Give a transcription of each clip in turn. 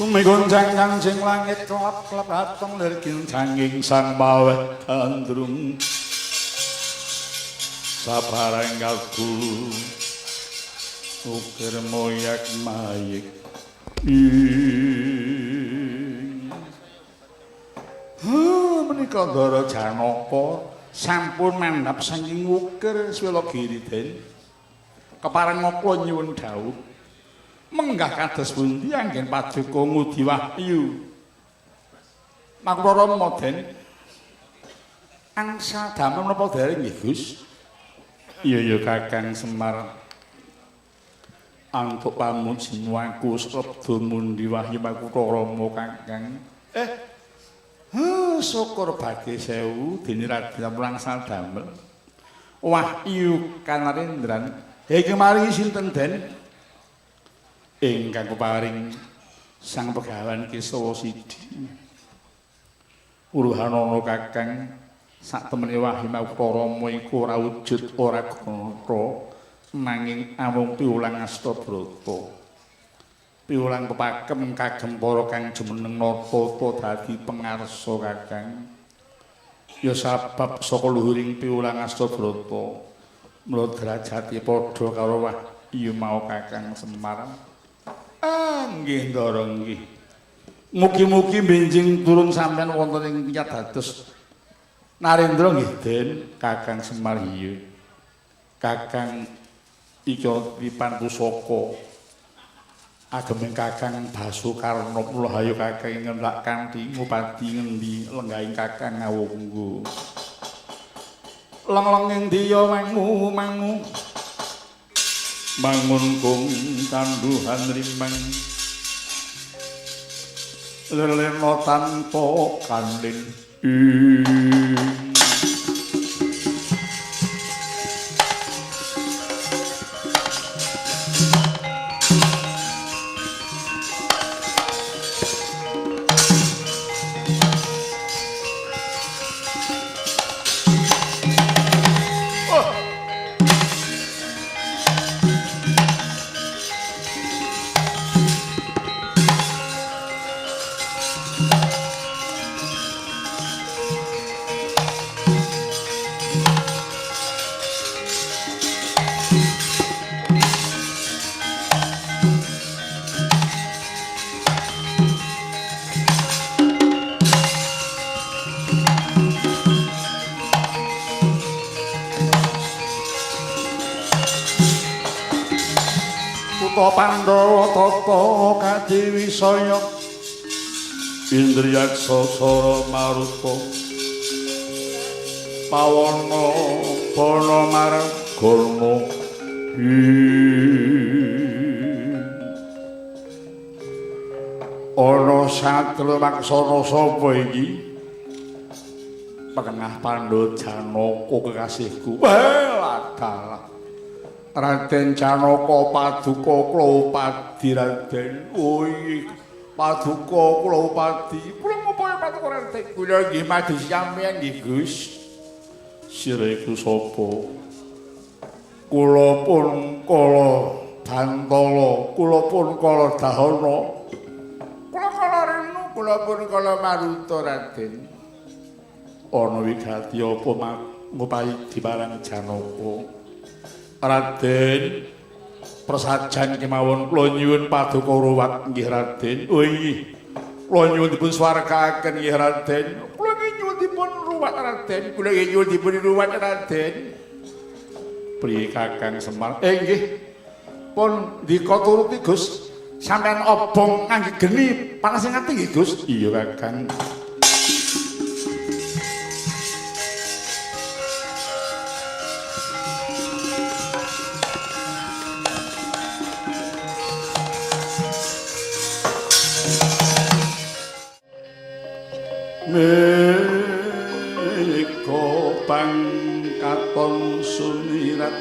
Bumi goncang kancing langit kelap-kelap atong lir kincanging sang maweh gandrung sabarang kalbu ukir moyak mayik ing. Menika Ndara Janaka sampun mandhap saking ukir Swelagiri Den. Kepareng kula nyuwun dhawuh menggah kados pundi anggen paduka ngudi wahyu. Makura Rama Den. Angsal damel menapa dereng nggih Gus? Iya ya Kakang Semar. Antuk pamujimu aku sabda mundi wahyu Makura Rama Kakang. Syukur bagi sewu dene Raden angsal damel. Wahyu Kanarendran. Iki maringi sinten Den? Ingkang keparing Sang Begawan Kesawa Sidi. Uruhanana Kakang, sak temene wahyu Makura Rama iku ora wujud ora gata nanging amung piwulang astabrata. Piwulang pepakem kagem para kang jumeneng nata dadi pengarsa Kakang. Ya sabab saka luhuring piwulang astabrata mula derajate padha karo wahyu mau Kakang Semar. Nggih Ndara nggih. Mugi-mugi benjing turun sampean wonten ing dados Narendra nggih Den Kakang Semar iya. Kakang iki dipan pusaka. Ageming Kakang Basukarna mula hayo Kakang ngendak kanthi ngupadi ngendi lenggahing Kakang ngawunggu. Leng-lenging diya mangu mangu. Mangun kung tanduhan rimang. Lelena tanpa kandin. Pandhawa tata kadiwisaya Indriyaksa Sara Maruta Pawana Bana Margana. Ana satru maksana sapa iki? Pengah Pandhawa Janaka kekasihku. Wah, Raden Janaka paduka kula upadi Raden. Oh iki paduka kula upadi. Kula ngopo ya paduka Raden? Kula nggih madhi sampeyan nggih Gus. Sira iku sapa? Kula pun kala Dantala, kula pun kala Dahana. Kula kala Renu, kula pun kala Maruta Raden. Ana wigati apa ngupayi dimarang Janaka? Raden prasajan kemawon kula nyuwun paduka ruwat nggih Raden. Oh inggih. Kula nyuwun dipun swargaaken nggih Raden. Kula nyuwun dipun ruwat Raden. Kula nyuwun dipun ruwat Raden. Priye Kakang Semar? Nggih. Pun ndika turuti Gus. Sampeyan obong ngangge geni panas sing ati nggih Gus. Iya Kakang. Meka pangkaton sumirat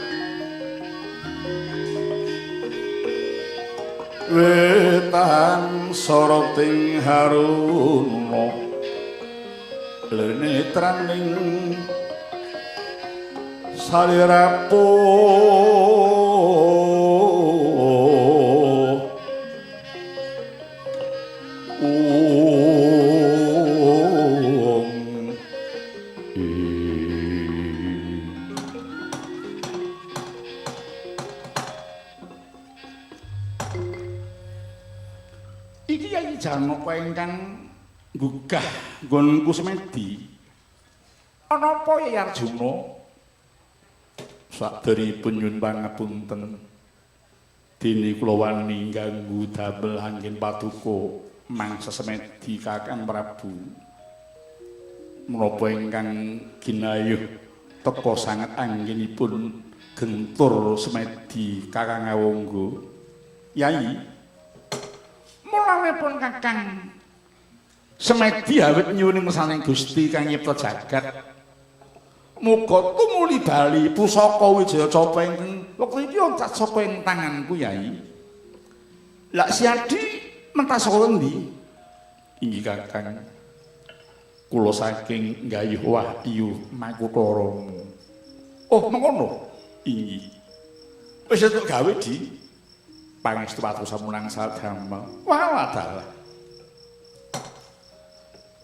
wetan soroting haruna lenetraning salirapo Iki Yayi Janaka ingkang nggugah nggonku semedi. Ana apa Yayi Arjuna? Sakderipun nyuwun pangapunten. Dene kula wani ganggu damel anggen paduka mangsa semedi Kakang Prabu. Menapa ingkang ginayuh teka sanget anggenipun gentur semedi Kakang Awangga. Yayi, mulanipun Kakang semedi awit nyuwun ngersane Gusti kang nyipta jagat. Muga tumuli bali pusaka Wijaya Capa ingkang wektu iki oncat saka ing tanganku Yai. Lak Siadi mentas saka endi? Inggih Kakang. Kula saking nggayuh wahyu Makutha Rama. Oh, mengono. Inggih. Wis entuk gawe di pangestu patur samunang sadamel. Walah dalah.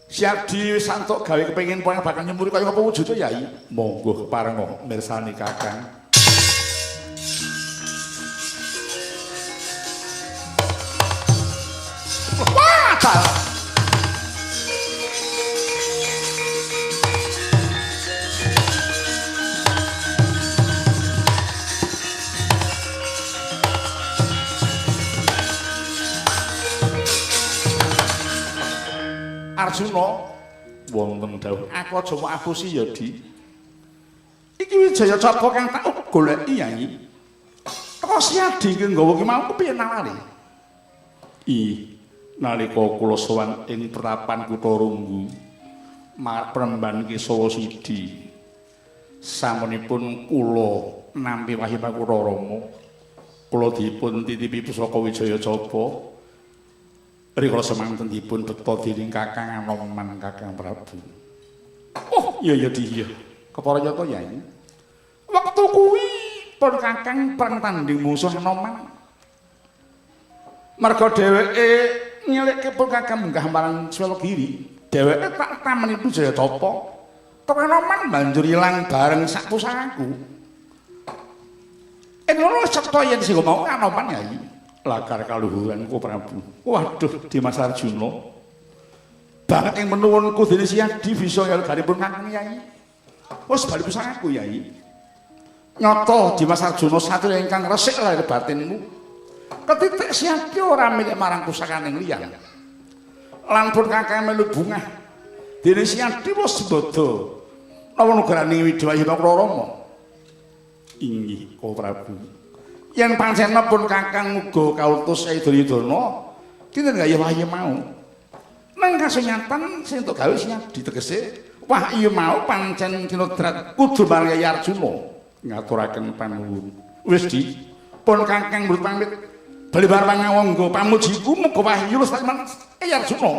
Siadi wis antuk gawe kepengin poeng bakal nyemuri kaya apa wujude Yai? Monggo keparenga mirsani Kakang. Wah, dalah. Arjuna wonten dawuh aku aja mok apusi ya Di. Iki Wijaya Capa kang tak goleki Yai. Teko Siadi iki nggawa ki mau kepiye nalare? Ih, nalika kula sowan ing pertapan Kutha Runggu, marep premban Kesawa Sidi. Samunipun kula nampi wahyu Makutha Rama, kula dipun titipi pusaka Wijaya Capa. Rikala semanten dipun beta dening Kakang Anoman Kakang Prabu. Oh, iya ya Di, iya. Kepara nyata Yai. Wektu kuwi pun Kakang perang tanding musuh Anoman. Merga dheweke nyelikke pun Kakang munggah marang Swelogiri. Dheweke tak tameni Wijaya Capa. Tok Anoman banjur ilang bareng sak pusakaku. Ing ngono cetha yen sing mau Anoman Yai. Lakar kaluhuranku Prabu. Waduh, Dimas Arjuna. Banget ing menuwunku dene Siadi bisa ngalgaripun Kakang Yai. Wis bali pusakaku Yai. Nyata Dimas Arjuna satria ingkang resik lahir batinmu. Ketitik Siadi ora milik marang pusakaning liyan. Lan pun Kakang melu bungah. Dene Siadi wis bodho. Napa nugraning Widyawayu Rama? Inggih, Ko Prabu. Yen pancen pun Kakang uga kautus Duryudana, kinten gayuh wahyu mau. Nang kasunyatan sing entuk gawe Siadi tegese wahyu mau pancen kinodrat kudu marang Yayi Arjuna ngaturaken panuwun. Wis Di, pun Kakang mbrut pamit bali bareng ngawangga pamujiku muga wahyu lestari marang Yayi Arjuna.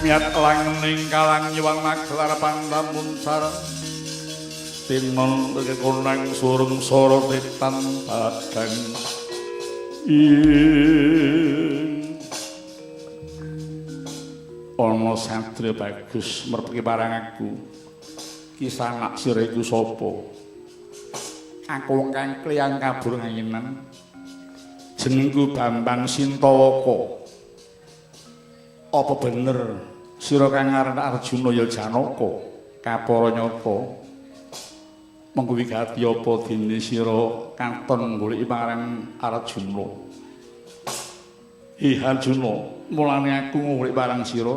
Miat langning kalang nyuwang magelar pantamun sareng tinon kekonang surung soro titan padang ing ana satria bagus merpeki marang aku kisanak sira iku sapa? Aku kang kliyang kabur nganginan jenengku Bambang Sintawaka. Apa bener sira kang aran Arjuna ya Janaka kapara nyata? Mengko wigati apa dene sira katon goleki marang Arjuna? Hi Arjuna, mulane aku ngulik barang sira.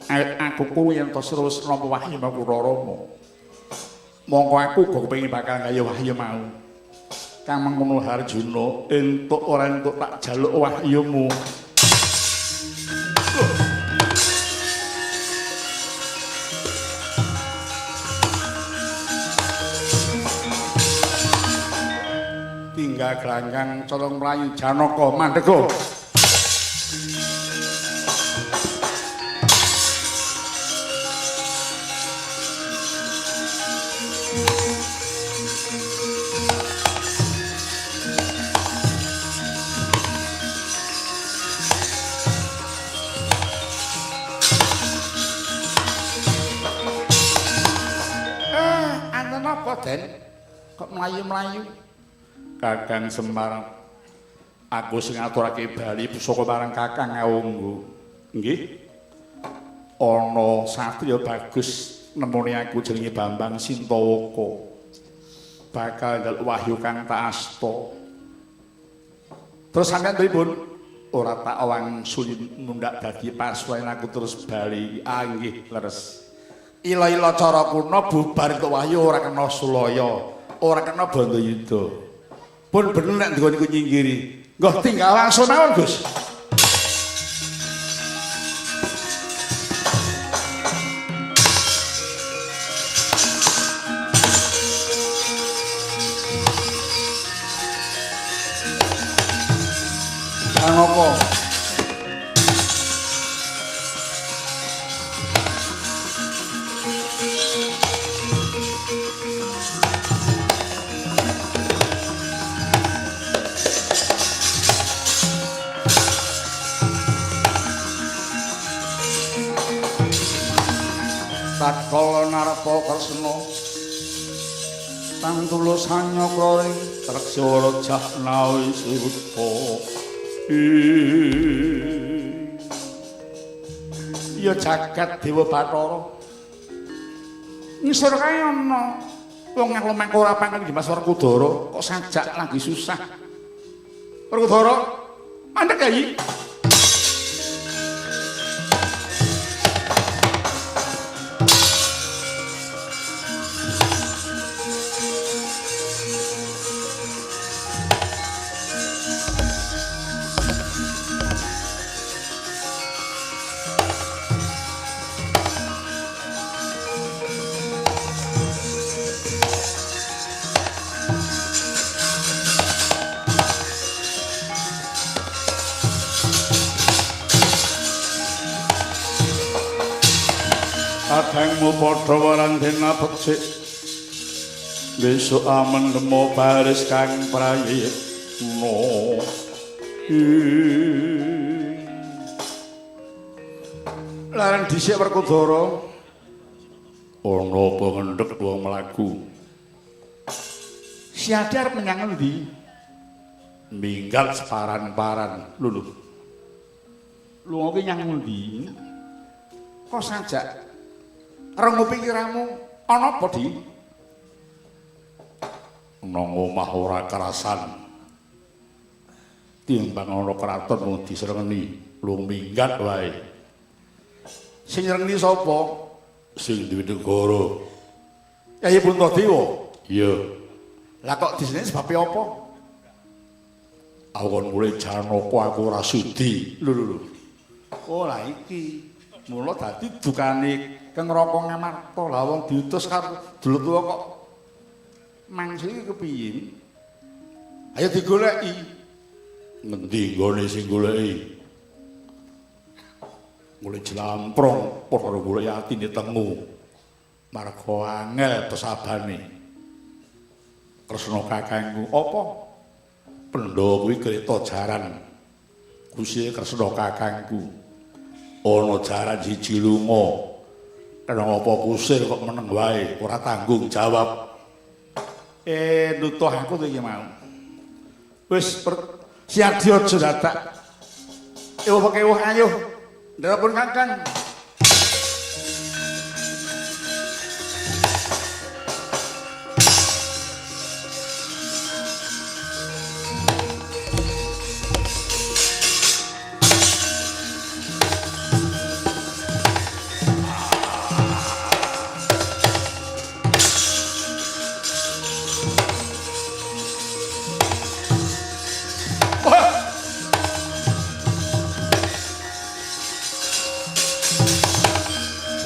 Awit aku kuwi yen to sira wis nampa wahyu marang Rama. Mongko aku uga kepengin bakal gawe wahyu mau. Kang mengkono Arjuna, entuk ora entuk tak jaluk wahyumu. Tinggal gelanggang colong mlayu Janaka mandega. Anten apa, Den? Kok mlayu-mlayu? Kakang Semar, aku sing ngaturake bali pusaka marang Kakang Awunggu. Nggih. Ana satriya bagus nemoni aku jenenge Bambang Sintawaka. Bakal njaluk wahyu kang tak asta. Terus sampeyan pripun? Ora tak wangsuli mundhak dadi pasuwan aku terus bali. Ah nggih, leres. Ila-ila cara kuna bubar entuk wahyu ora kena sulaya, ora kena bandayuda. Pun bener nek ndonga niku nyinggiri. Nggih tinggal langsung mawon, Gus. Janaka. Tatkala narpa Kresna tang tulus hanyakra ing Treksara Jahnawi Suta. Ya jagat Dewa Bathara. Ngisor kae ana wong nglumak ora pangkat Dimas Werkudara kok sajak lagi susah. Werkudara, mandek ya iki. Kadangmu padha warandena becik besok amendemo baris kang prayitna. Larang dhisik Werkudara ana apa ngendhek wong mlaku. Siade arep menyang endi? Minggat separan-paran. Lho lho. Lunga ki nyang endi? Kok sajak rengu pikiranmu ana apa, Di? Nang omah ora kerasan. Timbang ana kraton mung disrengeni, lu minggat wae. Sing nyrengeni sapa? Sing duwe negara. Kyai Puntadewa. Iya. Lah kok disini sebabe apa? Aku kon mulih Janaka aku ora sudi. Lho lho lho. Oh lah iki. Mula dadi dukane Kang Raka Ngamarta. Lah wong diutus karo dulur tuwa kok mangsul iki kepiye? Ayo digoleki. Ngendi nggone sing goleki? Mulih jlamprong padha goleki atine tengu. Marga angel pesabane. Kresna kakangku apa? Pandhawa kuwi kreta jaran. Gusti Kresna kakangku. Ana jaran siji lunga. Kena apa kusir kok meneng wae, ora tanggung jawab. Nutuh aku to iki mau. Wis siadi aja dadak. Ewuh pekewuh ayo. Nderapun kakang.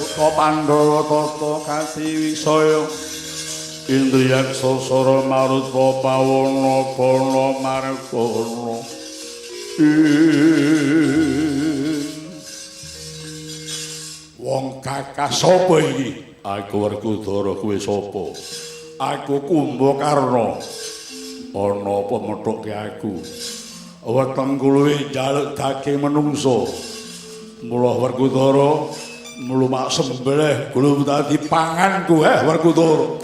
Yoga Pandhawa tata katiwisaya Indriyaksa sara maruta pawana bana margana. Wong kakah sapa iki? Aku Werkudara, kowe sapa? Aku Kumbakarna. Ana apa methuke aku? Weteng kuluwe njaluk daging menungsa. Mula Werkudara mlumak sembelih gulung dadi panganku, Werkudara.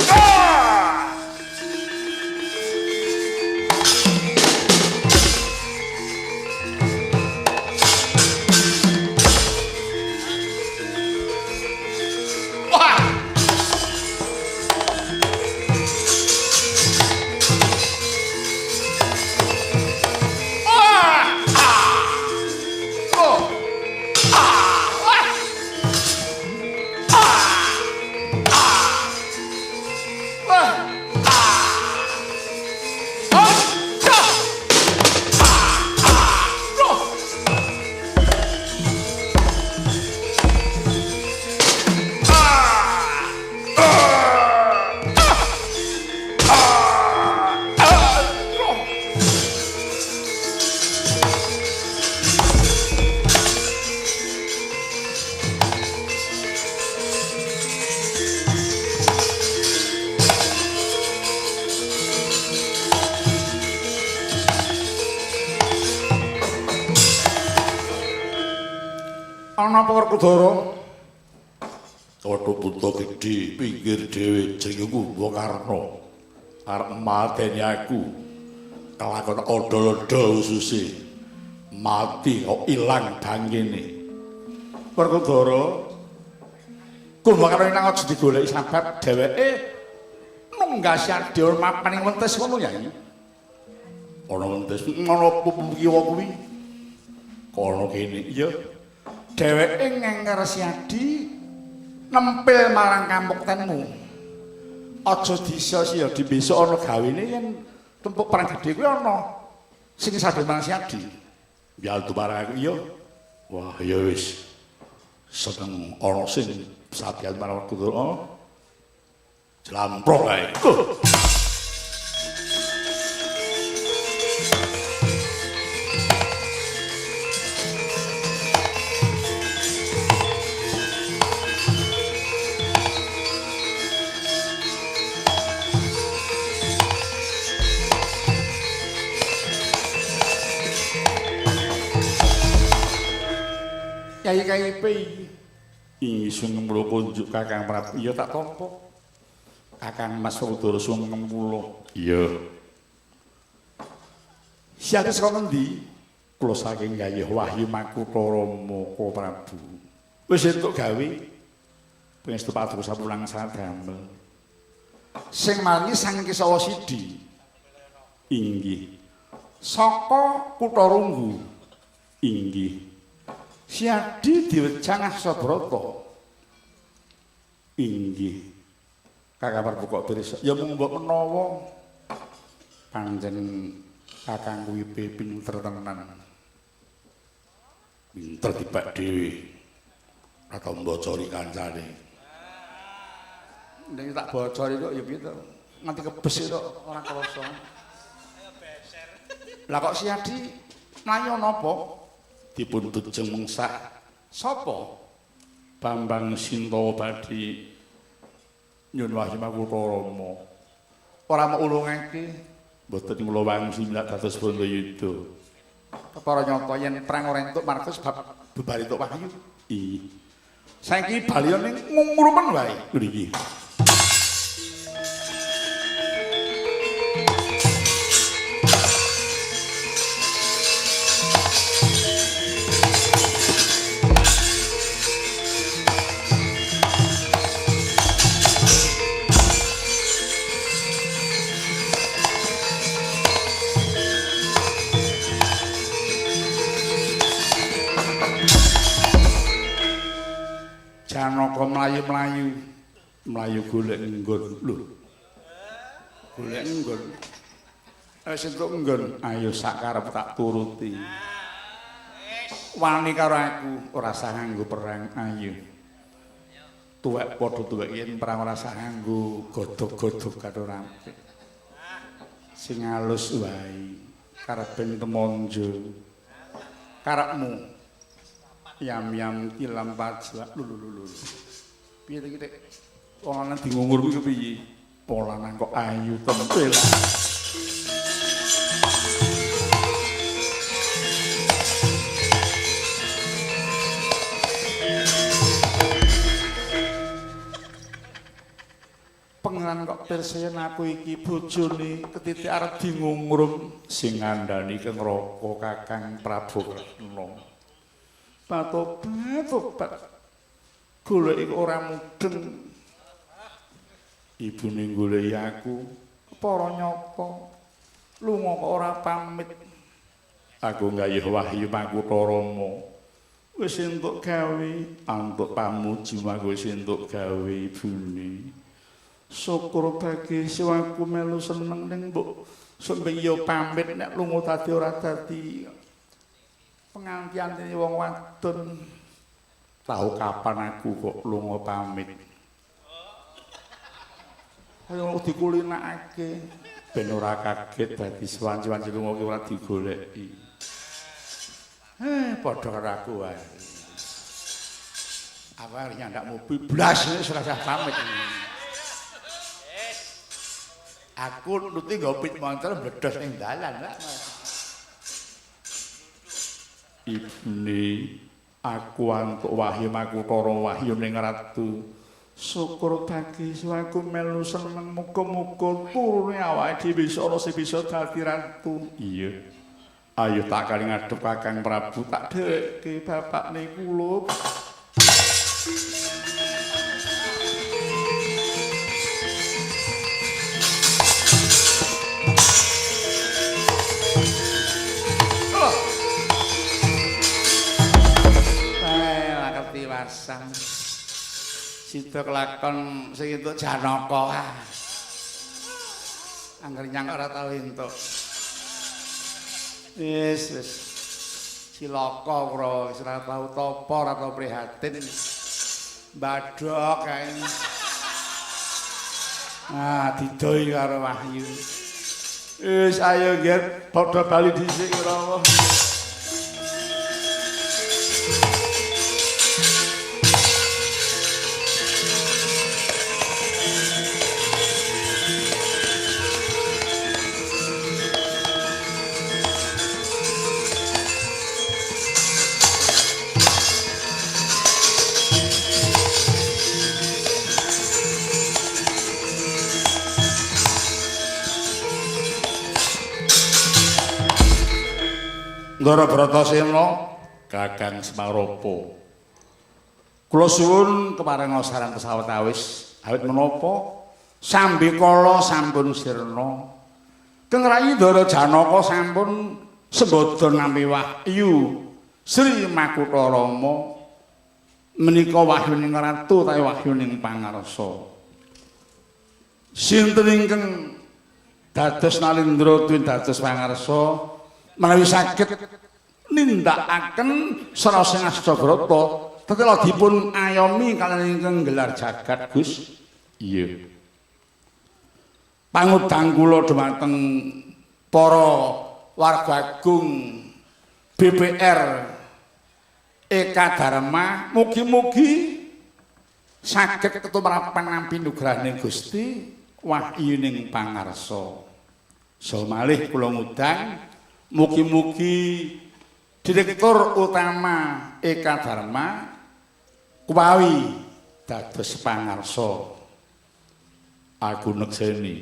Ana apa Werkudara? Kodhok buta gedhe pinggir dhewe jenenge Kumbakarna. Arep mateni aku. Kelakon odol-odol ususe. Mati kok ilang dangkene. Werkudara, Kumbakarna nang aja digoleki sebab dheweke nunggas Syadya mapan ing wentes ngono ya. Ana wentes ngono pupu kiwa kuwi. Kono kene iya. Dheweke ngenger Syadi nempel marang kamuktenmu. Aja disia-sia di besok ana gawene yen tempuk perang gedhe kuwi ana sing saben marang Syadi. Njaluk marang aku iya. Wah, ya wis. Seneng ana sing sabian marang Werkudara. Jlamprok kae. Kyai KIP inggih sungkem kula kunjuk Kakang Prabu. Iya tak tampa. Kakang Mas Werkudara sungkem kula. Iya. Siate saka ngendi? Kula saking Gayuh Wahyu Makutha Rama Ka Prabu. Wis entuk gawe pangestu paduka sapulang sadamel. Sing maringi Sang Kesawa Sidi. Inggih. Saka Kutha Runggu. Inggih. Syadi diwejang Asabrata. Inggih. Kakang Prabu kok pirsa. Ya mung mbok menawa pancen kakang kuwi pinter tenan. Pinter dibak dhewe. Ora tau mbocori kancane. Nek tak bocori kok ya piye to? Nganti kebes kok ora krasa. Lah kok Syadi mlayu napa? Dipun bejeng mengsak sapa? Bambang Sintawa badhe nyun wahyu Makutha Rama. Ora mok ulungake mboten kula wangsi milak dados Bantayuda. Kepara nyata yen perang ora entuk marga sebab bebar entuk wahyu. Iya. Saiki baliya ning ngrumen wae mriki. Janaka mlayu-mlayu, mlayu golek nggon. Lho. Golek nggon. Wis entuk nggon, ayo sakarep tak turuti. Wani karo aku, ora usah nganggo perang, ayo. Tuwek padha tuwek yen perang ora sah nganggo godhog-godhog karo rampik. Sing alus wae karepen temonjo. Karepmu yam-yam tilam pajak lho. Piye iki Dik? Wong lanang dingungur kuwi kepiye? Wong lanang kok ayu tempel. Pangeran kok pirsayen aku iki bojone ketitik arep dingungrum sing ngandani keng Raka Kakang Prabu Kresna. Patobat golek iku ora mudeng. Ibune goleki aku kepara nyata. Lunga kok ora pamit. Aku nggayuh wahyu Makutha Rama. Wis entuk gawe, antuk pamuji aku wis entuk gawe ibune. Syukur bagi aku melu seneng ning mbok sembing yo pamit nek lunga dadi ora dadi pengantian wong wadon. Tahu kapan aku kok lunga pamit. Ayo dikulinakake ben ora kaget dadi swanci-wanci lunga ki ora digoleki. Padha karo aku wae. Aku arep nyandak mobil blas wis ora usah pamit. Aku nuti nggo pit montor mbledos ning dalan, Pak. Ibne aku antuk wahyu Makutha wahyu ning ratu. Syukur bagi aku melu seneng muga-muga turune awake dhewe bisa ana sing bisa dadi ratu. Iya. Ayo tak kali ngadhep Kakang Prabu tak dhewekke bapakne kula. Tiwasan sida kelakon sing entuk Janaka. Angger nyang ora tau entuk. Wis wis cilaka ora wis ora tau tapa, ora tau prihatin. Mbadhok kae. Ah, didoi karo Wahyu. Wis ayo nggih padha bali dhisik ora. Ndara Bratasena Kakang Semaropo. Kula suwun keparenga saran sawetawis awit menapa sambikala sampun sirna. Keng Rayi Ndara Janaka sampun sembada nampi wahyu Sri Makutha Rama menika wahyuning ratu utawi wahyuning pangarsa. Sinten ingkang dados nalindra tuwin dados pangarsa menawi saged nindakaken sraseng Astabrata tetela dipun ayomi kaliyan ingkang gelar jagat Gus. Iya. Pangudang kula dhumateng para warga agung BPR Eka Dharma mugi-mugi saged ketumrapan nampi nugrahaning Gusti wahyuning pangarsa. So malih kula ngundang mugi-mugi Direktur Utama Eka Dharma kuwawi dados pangarsa. Aku nekseni.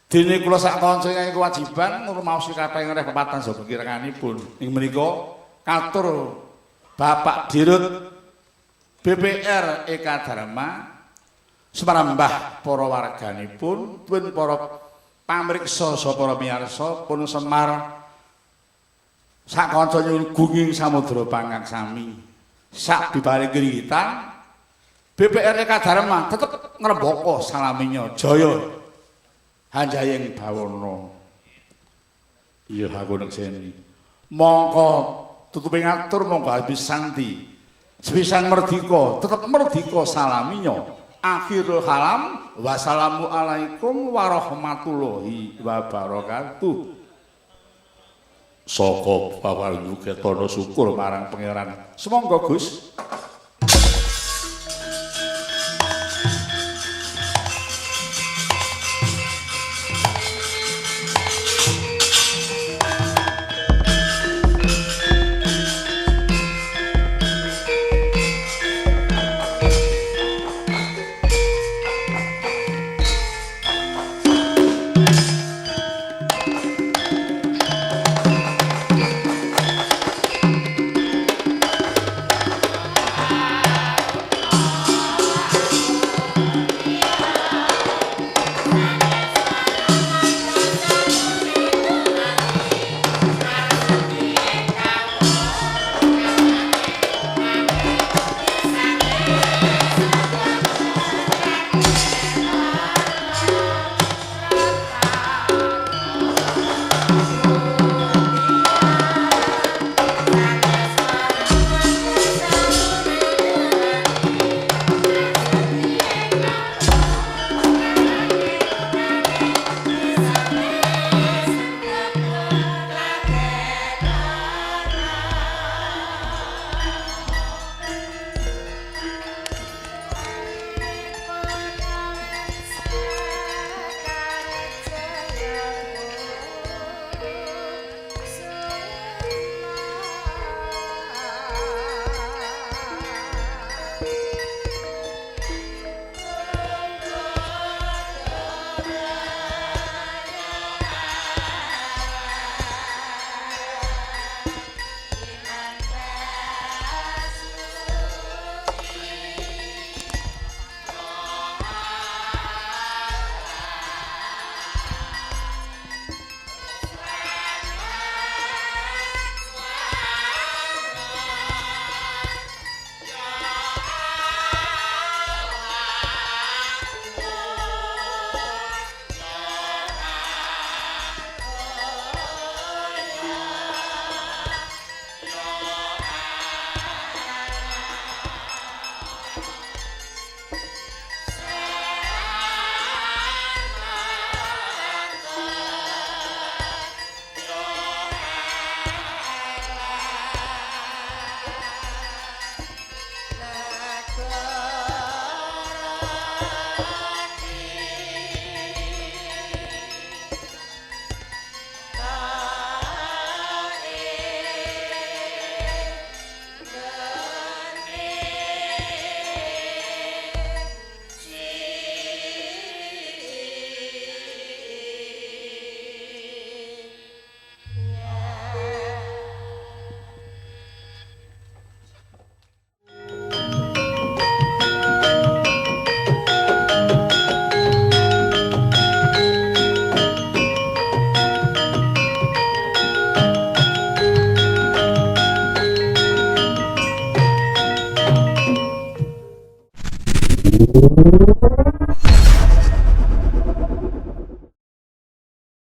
Dene kula sak kanca ingkang kewajiban ngrumaosi kabeh ngreh pepatan saha kirenganipun. Ing menika katur Bapak Dirut BPR Eka Dharma sumrambah para warganipun tuwin para pamriksa saha para miyarsa pun Semar sak kanca nyuwun gunging samudra pangaksami sak bibare kringitan BPR Eka Dharma tetep ngrembaka salaminya jaya hanjayeng bawana. Iya aku nekseni. Mongko tutupe ngatur mongko habis santi. Sepisan merdika, tetep merdika salaminya. Akhirul kalam, wassalamualaikum warahmatullahi wabarakatuh. Saka Bapak Yuketana syukur marang Pangeran. Sumangga Gus.